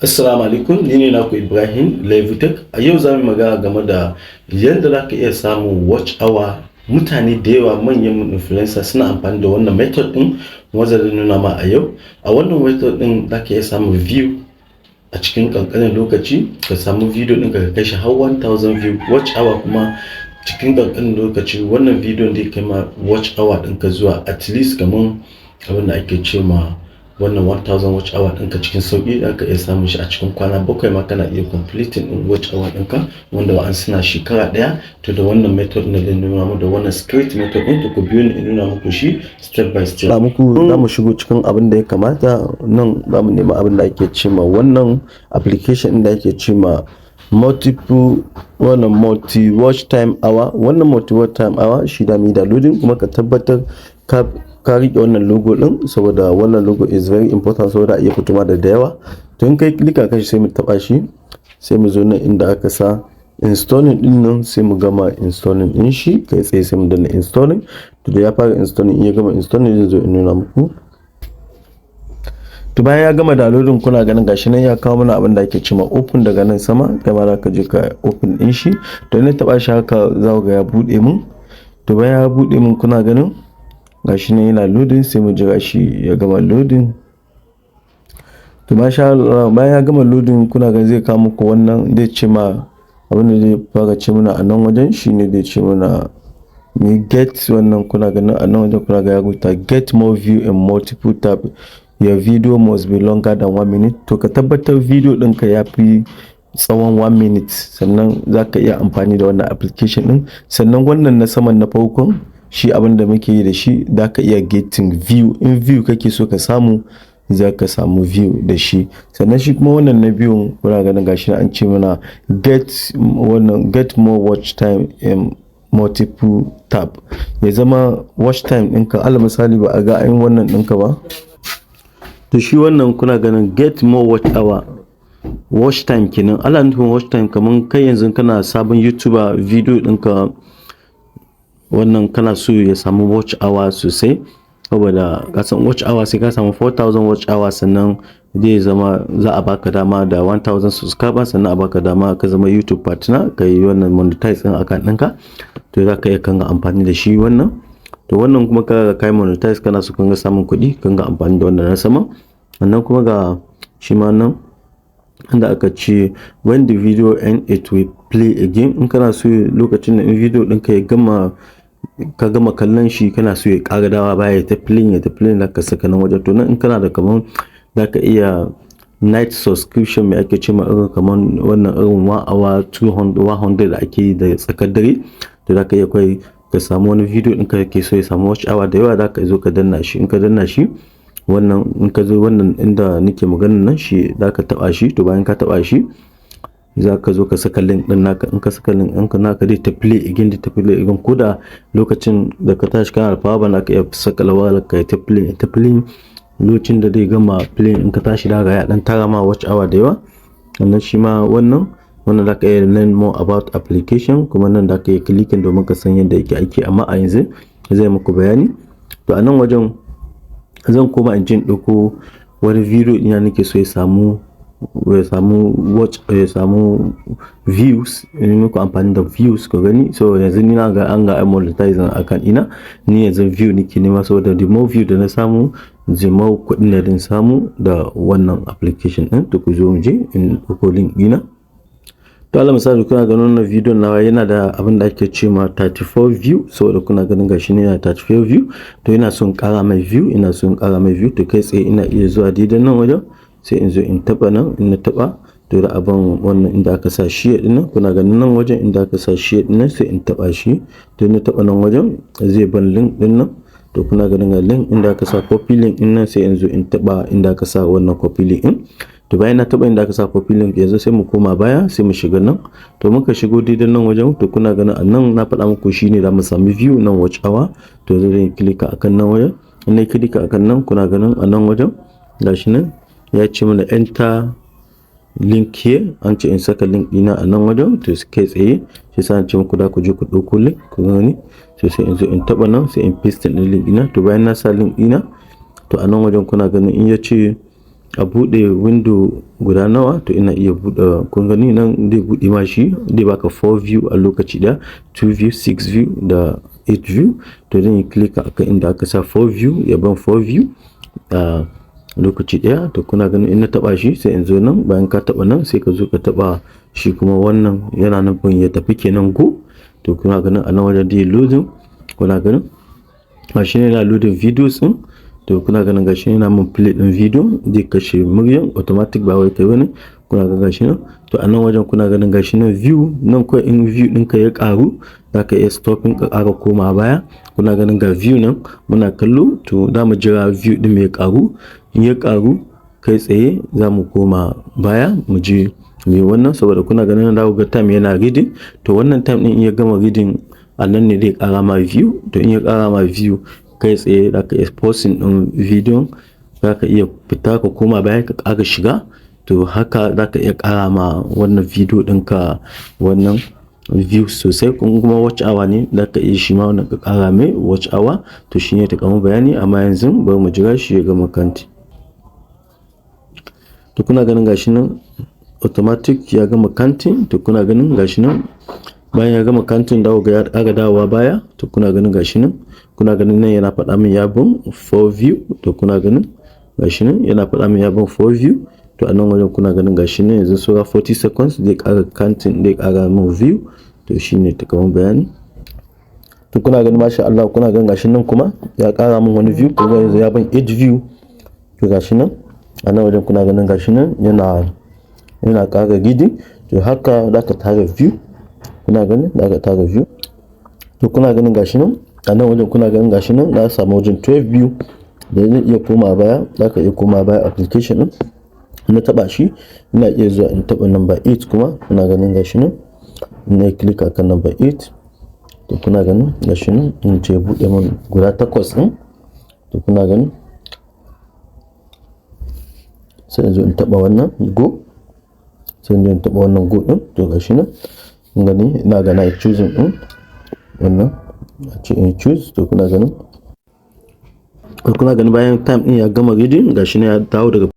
Assalamu alaikum, ni ne naku Ibrahim Levitech. A yau za mu magana game da yadda za ka iya samun watch hour. Mutane da yawa, manyan influencer, suna amfani da wannan method din wanda zan nuna ma a yau. A wannan method din za ka iya samun view a cikin kankanin lokaci, ka samu video ɗinka ka kai shi har 1000 view, watch hour kuma cikin kankanin lokaci. Wannan video zai kai ma watch hour ɗinka zuwa at least kaman abin da ake ce ma wannan 1000 watch hour ɗinka cikin sauƙi. Za ka iya samun shi a cikin kwana 7 ma, kana iya completing ɗin watch hour ɗinka wanda wa'an suna shekara ɗaya. To, da wannan method na zan nuna muku, da wannan secret method ɗin. To, ku biyo ni in nuna muku shi step by step. Za muku za mu shigo cikin abin da ya kamata. Nan za mu nemi abin da ake ce ma wannan application ɗin da ake ce ma multiple, wannan multi watch time hour. Wannan multi watch time hour shi da mu yi downloading. Kuma ka tabbatar ka rike wannan logo din, saboda wannan logo is very important, saboda a iya fitowa da yawa. To, in kai click akan shi, sai mu taba shi, sai mu zo nan inda aka sa installing din nan, sai mu gama installing din shi kai tsaye, sai mu danna installing. To, da ya fara installing, in ya gama installing, zai zo in nuna muku. To, bayan ya gama downloading, kuna ganin gashi nan ya kawo mana abin da ake cewa open daga nan sama. Kai ma za ka je ka open din shi. To, na taba shi haka, za ku ga ya bude mun. To, bayan ya bude mun, kuna ganin gashi nan yana loading, sai mu jira shi ya gama loading. To, masha Allah, bayan ya gama loading, kuna ganin zai kawo muku wannan. Zai ce ma abin da zai fara ce mana a nan wajen shine zai ce mana mu get wannan. Kuna ganin a nan wajen, kuna ga ya rubuta "Get more view in multiple tab. Your video must be longer than 1 minute." To, ka tabbatar video ɗinka ya fi tsawon 1 minute, sannan za ka iya amfani da wannan application ɗin. Sannan wannan na saman, na farkon shi, abin da muke yi da shi, za ka iya getting view. In view kake so ka samu, za ka samu view da shi. Sannan shi kuma wannan na biyun, kuna ganin gashi an ce mana get wannan "Get more watch time in multiple tab". Ya zama watch time ɗinka, alal misali, ba a ga ayin wannan ɗinka ba. To, shi wannan kuna ganin "Get more watch hour", watch time kenan. Ana nufin watch time kaman kai yanzu kana sabon YouTuber, video ɗinka wannan kana so ya samu watch hour sosai, saboda kasan watch hour sai ka samu 4000 watch hour, sannan zai zama za a baka dama da 1000 subscribers, sannan a baka dama ka zama YouTube partner, ka yi wannan monetize ɗin account ɗinka. To, za ka iya kanga amfani da shi wannan. To, wannan kuma ka kai monetize, kana so kanga samun kuɗi, kanga amfani da wannan na sama. Sannan kuma ga shi ma nan inda aka ce "When the video end, it will play again". In kana so lokacin da in video ɗinka ya gama, ka gama kallon shi, kana so ya ƙara dawa baya ya ta playing, ya ta playing, za ka saka nan wajen. To, nan in kana da kaman za ka iya night subscription, mai ake ce ma irin kaman wannan irin 1 hour 200 100 da ake yi da tsakar dare. To, za ka iya kai ka samu wani video ɗinka kake so ya samu watch hour da yawa, za ka zo ka danna shi. In ka danna shi wannan, in ka zo wannan inda nake maganan nan, shi za ka taɓa shi. To, bayan ka taɓa shi, za ka zo ka saka link ɗin naka. In ka saka link ɗinka naka, zai ta play again, ta play again. Ko da lokacin da ka tashi kana da power bank, ka iya saka wayar ka ta play, ta play. Lokacin da zai gama play, in ka tashi daga ya dan tara ma watch hour da yawa. Sannan shi ma wannan za ka iya learn more about application. Kuma nan da ka iya clicking domin ka san yadda yake aiki, amma a yanzu zai muku bayani. To, a nan wajen zan koma in jin ɗauko wani video ina nake so ya samu watch, ya samu views, in muku amfani da views ka gani. So yanzu ni na ga an ga monetizing akan ina, ni yanzu view nake nema, saboda the more view da na samu, the more kuɗin da zan samu da wannan application ɗin. To, ku zo mu je in ɗauko link ɗina. To, alal misali, kuna ganin wannan bidiyon nawa yana da abin da ake ce ma 34 view, saboda kuna ganin gashi ne yana 34 view. To, ina son ƙara mai view, ina son ƙara mai view. To, kai tsaye ina iya zuwa daidai nan wajen, sai in zo in taɓa nan. In na taɓa, to, da abin wannan inda aka sa share ɗin nan, kuna ganin nan wajen inda aka sa share ɗin nan, sai in taɓa shi. To, na taɓa nan wajen, zai ban link ɗin nan. To, kuna ganin ga link inda aka sa copy link ɗin nan, sai in zo in taɓa inda aka sa wannan copy link ɗin. To, bayan na taɓa inda aka sa copy link, yanzu sai mu koma baya, sai mu shiga nan. To, muka shigo daidai nan wajen. To, kuna ganin a nan na faɗa muku shine za mu sami view nan, watch hour. To, zan yi click akan nan wajen. In na click akan nan, kuna ganin a nan wajen gashi nan ya ce mana "Enter link here". An ce in saka link ɗina a nan wajen. To, kai tsaye shi sa an ce muku da ku je ku ɗauko link, ku gani. To, sai in zo in taɓa nan, sai in paste ɗin link ɗina. To, bayan na sa link ɗina, to, a nan wajen kuna ganin in ya ce A buɗe window guda nawa? To, ina iya buɗe, kun gani nan zai buɗe ma shi, zai baka 4 view a lokaci ɗaya, 2 view, 6 view da 8 view. To, zan yi click akan inda aka sa 4 view, ya ban 4 view a lokaci ɗaya. To, kuna ganin in na taɓa shi, sai in zo nan. Bayan ka taɓa nan, sai ka zo ka taɓa shi kuma. Wannan yana nufin ya tafi kenan, go. To, kuna ganin a nan wajen dai loading. Kuna ganin gashi ne yana loading videos ɗin. To, kuna ganin gashi yana mun play ɗin video, zai kashe muryan automatic, ba wai kai bane. Kuna ga gashi nan. To, a nan wajen kuna ganin gashi nan view nan kawai. In view ɗinka ya ƙaru, zaka iya stopping, ka ƙara koma baya. Kuna ganin ga view nan muna kallo. To, za mu jira view ɗin ya ƙaru. In ya ƙaru, kai tsaye za mu koma baya mu je mu yi wannan, saboda kuna ganin za ku ga time yana reading. To, wannan time ɗin in ya gama reading, a nan ne zai ƙara ma view. To, in ya ƙara ma view, kai tsaye za ka iya pausing ɗin video, za ka iya fita ka koma baya ka ƙara shiga. To, haka za ka iya ƙara ma wannan video ɗinka wannan view sosai. Kuma watch hour ne, za ka iya shi ma wannan ka ƙara mai watch hour. To, shi ne takamaiman bayani, amma yanzu bari mu jira shi ya gama counting. To, kuna ganin gashi nan automatic ya gama counting. To, kuna ganin gashi nan, bayan ya gama counting, dawo ga ya ƙara dawowa baya. To, kuna ganin gashi nan, kuna ganin nan yana faɗa min ya ban 4 view. To, kuna ganin gashi nan yana faɗa min ya ban 4 view. To, a nan wajen kuna ganin gashi nan yanzu saura 40 seconds, zai ƙara counting, zai ƙara min view. To, shine takamaiman bayani. To, kuna ganin, masha Allah, kuna ganin gashi nan kuma ya ƙara min wani view, kuma yanzu ya ban 8 view. To, gashi nan a nan wajen, kuna ganin gashi nan yana ƙara reading. To, haka za ka tara view. Kuna ganin za ka tara view. To, kuna ganin gashi nan a nan wajen, kuna ganin gashi nan na samu wajen 12 view da zai iya koma baya. Za ka iya koma baya application din. Na taba shi, ina iya zuwa in taba number 8 kuma. Kuna ganin gashi nan, ina click akan number 8. To, kuna ganin gashi nan in ce buɗe min guda takwas ɗin. To, kuna ganin sai yanzu in taba wannan go, sai in taba wannan go ɗin. To, gashi nan kun gani, ina ga na choosing ɗin wannan, a ce in choose. To, kuna ganin bayan time ɗin ya gama reading, gashi nan ya dawo daga